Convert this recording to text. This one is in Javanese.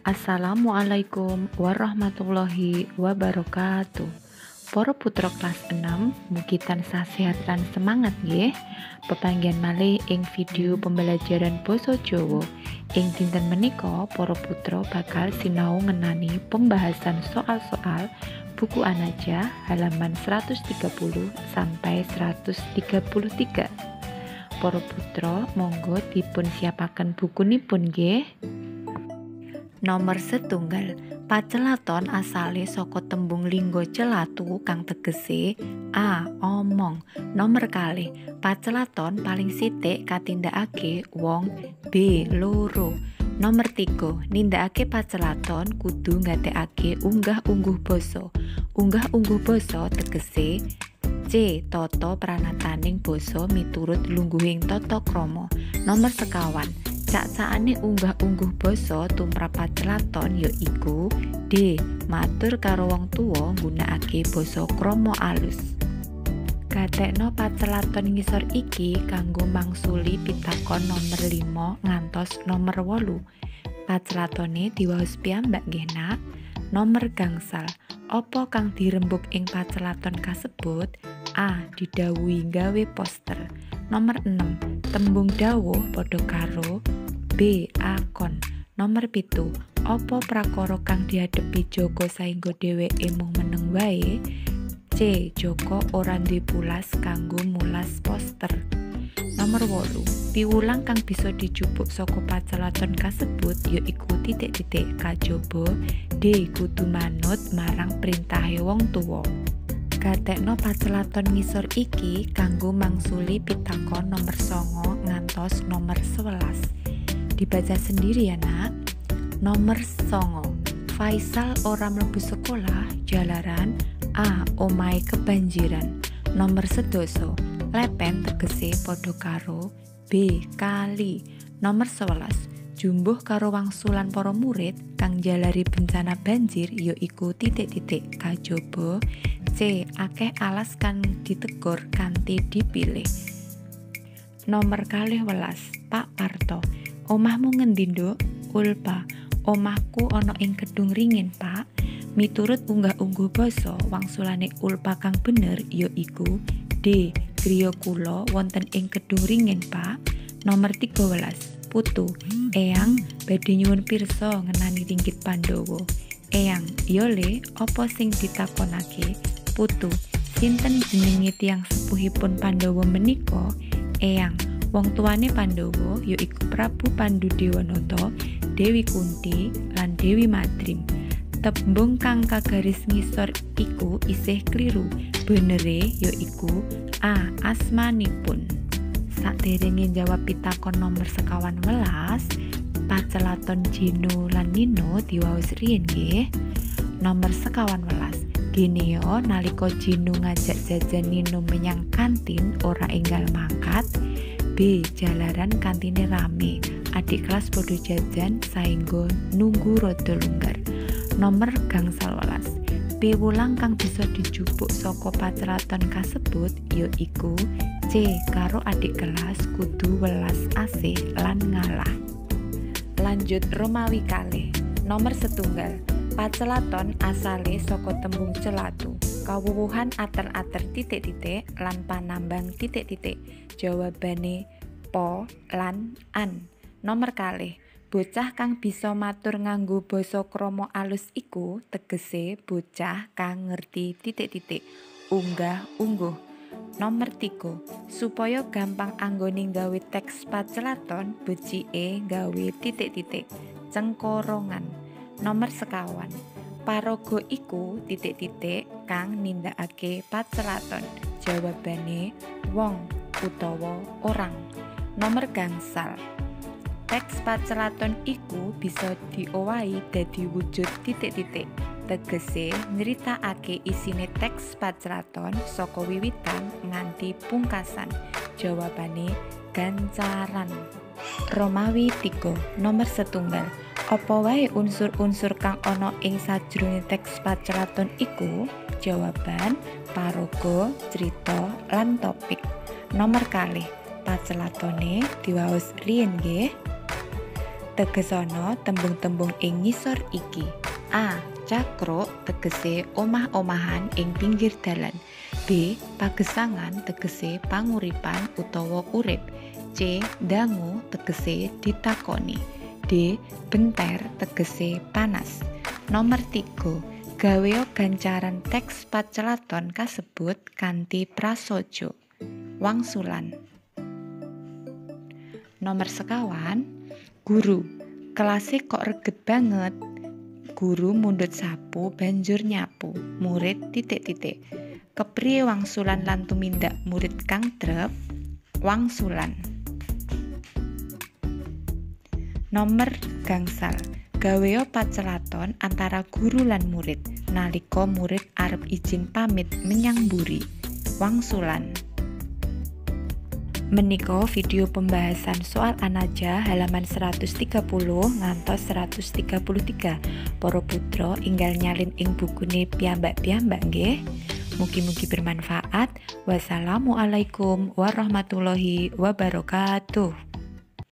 Assalamualaikum warahmatullahi wabarakatuh. Para putra kelas 6, mugi tansah sehat lan semangat nggih. Pepanggihan malih ing video pembelajaran basa Jawa. Ing dinten menika para putra bakal sinau ngenani pembahasan soal-soal buku An-Najah halaman 130 sampai 133. Para putra monggo dipun siapaken bukunipun nggih. Nomor setunggal, pacelaton asale saka tembung lingga celatu kang tegese a. Omong. Nomor kalih, pacelaton paling sithik katindakake wong b. Loro. Nomor 3, nindakake pacelaton kudu nggatekake unggah-ungguh basa. Unggah-ungguh basa tegese c. Tata pranataning basa miturut lungguhing tata krama. Nomor sekawan, cak-cakane unggah-ungguh basa tumrap pacelaton ya iku d. Matur karo wong tuwa nggunakake basa krama alus. Gatekno pacelaton ngisor iki kanggo mangsuli pitakon nomor 5 ngantos nomor 8. Pacelatone diwaos piyambak nggih nak. Nomor gangsal, apa kang dirembuk ing pacelaton kasebut? A. Didhawuhi gawe poster. Nomor 6, tembung dawuh padha karo B. Akon. Nomor 7, apa prakara kang dihadhepi Joko saengga dheweke mung meneng wae? C. Joko ora duwe pulas kanggo mulas poster. Nomor 8, piwulang kang bisa dijupuk saka pacelaton kasebut ya iku titik-titik kajaba D. Kudu manut marang printahe wong tuwa. Gatekno pacelaton ngisor iki kanggo mangsuli pitakon nomor 9 ngantos nomor 11. Dibaca sendiri ya nak. Nomor 9, Faisal ora mlebu sekolah jalaran a. Omahe kebanjiran. Nomor 10, lepen tegese padha karo b. Kali. Nomor 11, jumbuh karo wangsulan para murid kang jalari bencana banjir ya iku titik-titik kajaba c. Akeh alas kang ditegor kanthi dipilih. Nomor 12, Pak Parto, omahmu ngendi nduk? Ulpa, omahku ana ing Kedung Ringin, Pak. Miturut unggah-ungguh basa, wangsulane Ulpa kang bener ya iku d. Griya kula wonten ing Kedung Ringin, Pak. Nomor 13, Putu, Eyang badhe nyuwun pirsa ngenani ringgit Pandhawa. Eyang, yo le, apa sing ditakonake? Putu, sinten jenenge tiyang sepuhipun Pandhawa menika? Eyang, wong tuane Pandhawa ya iku Prabu Pandudewanata, Dewi Kunti, lan Dewi Madrim. Tembung kang kagaris ngisor iku isih kliru. Benere ya iku a. Asmanipun. Sakderenge jawab pitakon nomor 11, pacelaton Jeno lan Nino diwaos riyin nggih. Nomor 11, Geneo nalika Jeno ngajak jajan Nino menyang kantin ora enggal mangkat. B. Jalaran kantine rame, adik kelas padha jajan saengga nunggu rada longgar. Nomor gangsal welas, piwulang kang bisa dijupuk saka pacelaton kasebut ya iku c. Karo adik kelas kudu welas asih lan ngalah. Lanjut Romawi kalih. Nomor setunggal, pacelaton asale saka tembung celatu, kawuwuhan ater-ater titik-titik lan panambang titik-titik. Jawabane po lan an. Nomor kalih, bocah kang bisa matur nganggo basa krama alus iku tegese bocah kang ngerti titik-titik unggah-ungguh. Nomor 3, supaya gampang anggone gawe teks pacelaton becike gawe titik-titik cengkorongan. Nomor sekawan, paraga iku titik-titik kang nindakake pacelaton. Jawabane wong utawa orang. Nomor gangsal, teks pacelaton iku bisa diowahi dadi wujud titik-titik, tegese nyritakake isine teks pacelaton saka wiwitan nganti pungkasan. Jawabane gancaran. Romawi 3, nomor setunggal, apa wae unsur-unsur kang ana ing sajroning teks pacelaton iku? Jawaban paraga, crita, lan topik. Nomor kalih, pacelatone diwaos riyin nggih. Tegesana tembung-tembung ing ngisor iki. A. Cakruk tegese omah-omahan ing pinggir dalan. B. Pagesangan tegese panguripan utawa urip. C. Dangu tegese ditakoni. D. Benter tegese panas. Nomor 3. Gaweo gancaran teks pacelaton kasebut kanthi prasaja. Wangsulan. Nomor 2, guru. Kelase kok reget banget. Guru mundhut sapu banjur nyapu. Murid titik-titik. Kepriye wangsulan lan tumindak murid kang trep? Wangsulan. Nomor 5. Gaweo pacelaton antara guru lan murid nalika murid arep izin pamit menyang mburi. Wangsulan. Menika video pembahasan soal An-Najah halaman 130 ngantos 133. Para putra enggal nyalin ing bukune piyambak-piyambak nggih. Mugi-mugi bermanfaat. Wassalamualaikum warahmatullahi wabarakatuh.